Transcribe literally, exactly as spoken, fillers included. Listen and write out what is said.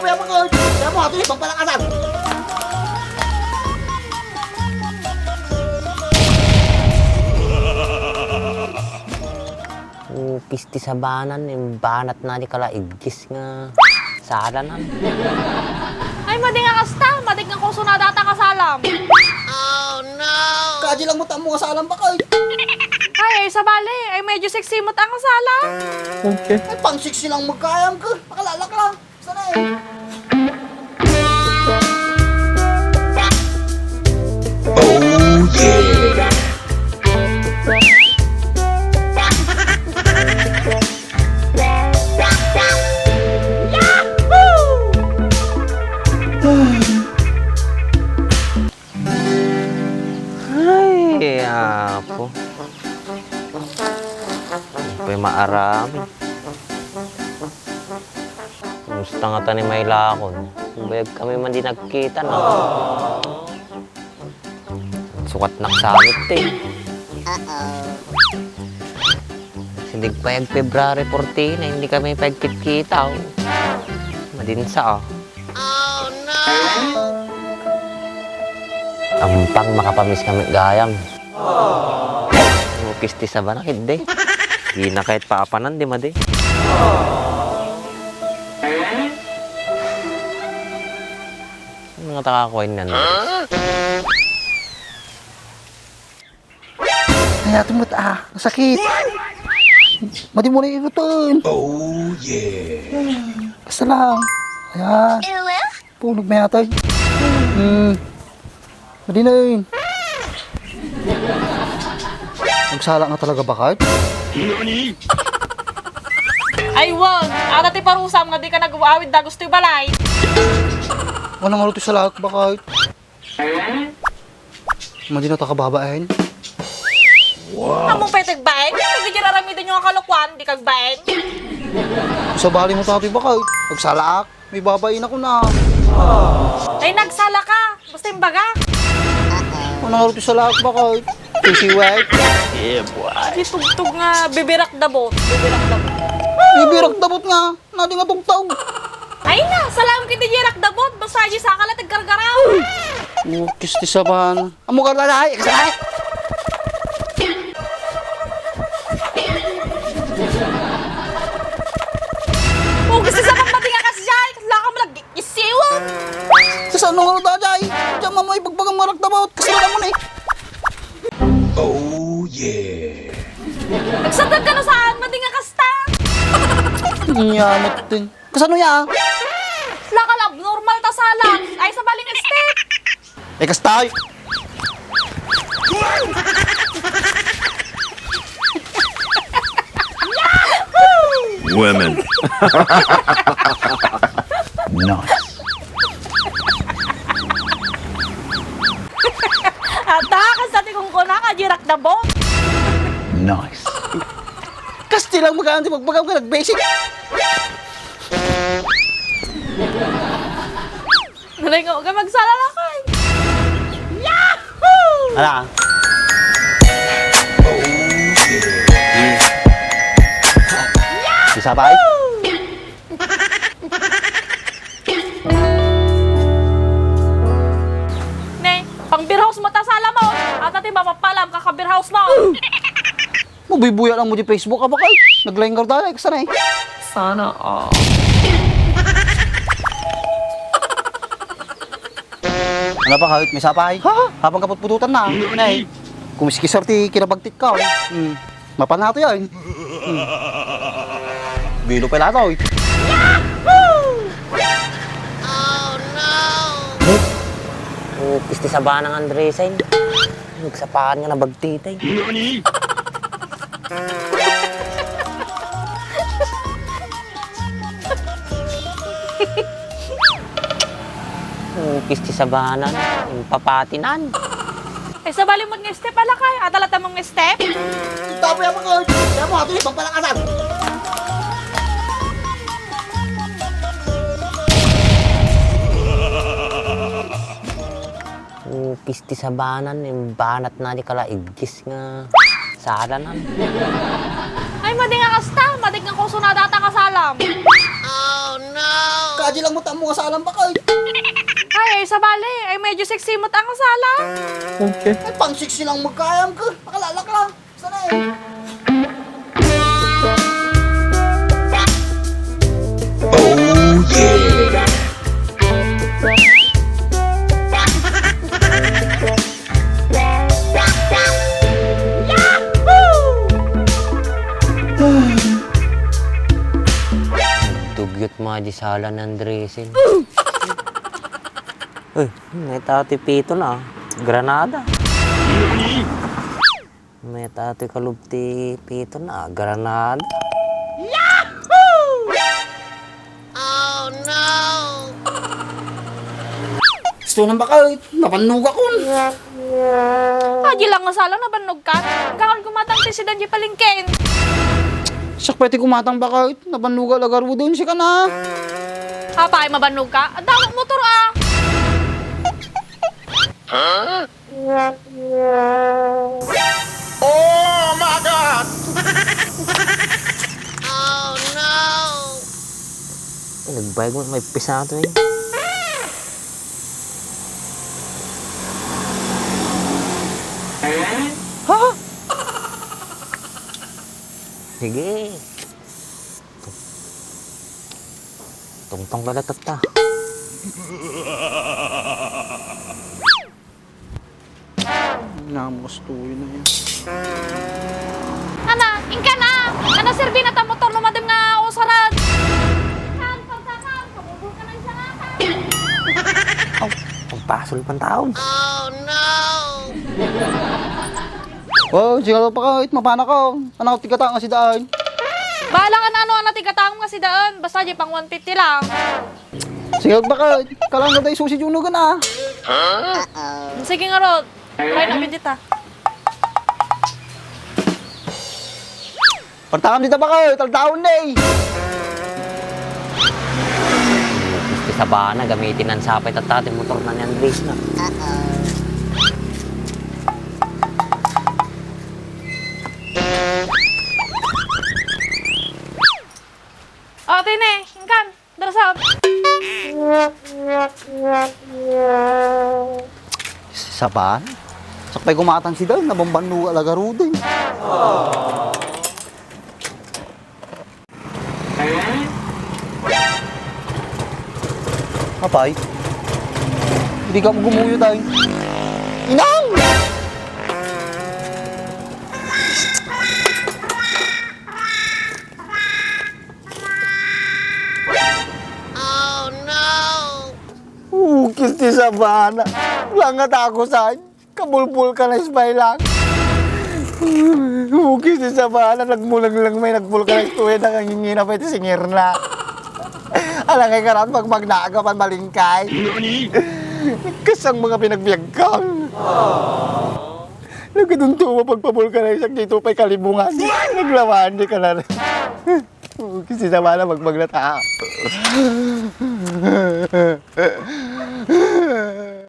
Kaya mo, kaya mo, ato yung pagpalakasan. Upis ti sabanan, imbanat na di kala iggis nga salanan. Ay, madi nga kasta, madi nga kusunada ta nga salam. Kaji lang mo tamo nga salam, bakit? Ay, ay, sabali, ay medyo sexy mo ta nga salam. Okay. Ay, pang sexy lang magkayam ka. Pakalala ka lang. Sanay. Oh, yeah. Ay, apo. Apoy maaram. Kumusta nga tani may lakon? Bayag kami man di nagkita, no? Sukat naksamit, eh. Uh-oh. Sindig pay ag February fourteen, eh, hindi kami pagkitkita, oh. Madinsa, oh. Ampang makapamiss kami gayam. Ukis ti sabana, hindi. Di na kahit paapanan, di madi. Ano nga takakuha yun nga, Andres? Ay, ato mo, ah, masakit. Madi mo na irutan. Oh, yeah. Basta lang. Ayan. Punog na yata. Hmm. Madi na yun. Nagsala nga talaga, bakit? Ay, wag. Ada ti parusam nga di ka nag-uawid dagus ti balay. Ano nga ti salak, bakit? Madi na ta kababaen? Ammom pay ti agbaen? Dagiti aramiden nga kalokuan, di ka agbaen? Sabali mo, tatay, baka agsalaak. May babaen ako na. Ay, nagsala ka. Basta imbaga. Ano nga ti salaak, baka? Easy wife. Yeah, boy. Di tugtog nga bibirak dabot. Bibirak dabot. Bibirak dabot nga. Nadi nga tugtog. Ay na, salam kiti dirak dabot, basta di sakala ti aggargaraw. Ukis ti saban. Ammok a, ay, ay, ay. Ukis ti saban, madi nga kasdiay, kasla ka mo nag-isiwan. Kasano nga, ay? Diyan mo ipagbagam nga rakdabot, kasla ka mo ni. Oh, yeah. Agsadag ka na saan, madi nga kasta. Nyamat din. Kasano ya? Lakal abnormal ta sala. Ay, sabali nga step. Eh, kastay. Women. Nice. Ata, kasta ti kungkuna ka, dirak dabot. Nice. Kasti lang magaan ti magbagam nga nagbasic. Nalingaw ka, magsala lakay. Yahoo! Ala. Isa pa, ay? Ne, pang beer house mo ta sala mo. Ata ti mapapalam ka ka beer house mo. Mabuybuyat lang mo di Facebook, abakay. Naglaing garda, eh, kasana, eh. Sana all. Ano pa, kawit? May sapay? Ha? Habang kaputpututan na. Nay, kumiskisar ti kinabagtit ka, oh. Hmm. Mapanato yan. Hmm. Bilo pa lato, eh. Oh, no! Oh, kisti sabana nga Andres, ay. Nagsapaan nga nabagtitay. Ukis ti sabanan, impapatinan. Ay, sabali mo nga step, alakay. Adalatan mo nga step? Tapo yan, mga. Kaya mo, ato yung pagpalakasan. Ukis ti sabanan, imbanat na di kala iggis nga salanan. Ay, madi nga kasta, madi nga kusunada ta nga salam. Kaadi lang met ammo nga salam, Bakoy. Ay, ay, sabali. Ay, medyo sexy met ang sala. Okay. Ay, pang-sexy lang met kayam ka. Nakalalak lang. Sana eh. Oh, yeah. Nagdugyot madi sala ni Andresen. Uy, mayat ti pitona, ah. Granada. Mayat ti kalub ti pitona, ah. Granada. Yahoo! Oh, no! Gusto nang baka, eh, nabannogakon. Adi lang nga sala, nabannogka. Hanggang gumatang ti sidan di palengken. Siak pay ti gumatang baka, eh, nabannogak la garuden, sika na. Apay, mabannogka? Adda motor, ah. Huh? Oh my God! Oh, no! Ay, nagbayag mo, may pisa to, eh. Ha? Sige. Tungtong ka na, tatta. Namustuyo na yan. Ana, inka na! Ana, serbi na ta motor no madem nga usaran! Kan, pagkakan, pabubul ka na siya nga ka! Aw, pagpasol pang tao. Oh, no! Oh, sige pa ka, it mapana ka. Ano, tigata nga si daan? Bahala ka na ano, ano, tigata nga si daan. Basta di pang one fifty lang. Sige, baka, kalang na tayo susi di unugan, ah. Sige nga, Rod. Try na, pindit, ah. Pagtakam dita, baka, taltaon na, eh. Gusto sabana, gamitin ang sapay, tatta, ti motor na ni Andres na. Ate ne, inkan. Darasam. Saban? Sakbay kumatang si Dal, nabambanno nga lagaruden. Apay? Hindi ka gumuyo tayo. Inang! Oh, no! Ukis ti sabana. Langat ako saan. Kabulbul ka na isbay lang. Ukis ti sabana. Nagmulang lang may nagbulka na istuya na kangingina pa iti singirna. Alangay ka ran pag magnaga pan malingkay. Kasang mga pinagbiag kang. Nagkadunto mo pagpabulka na isak dito pa'y kalibungan. Naglawan di ka na rin. Kasi sa bala magmaglata.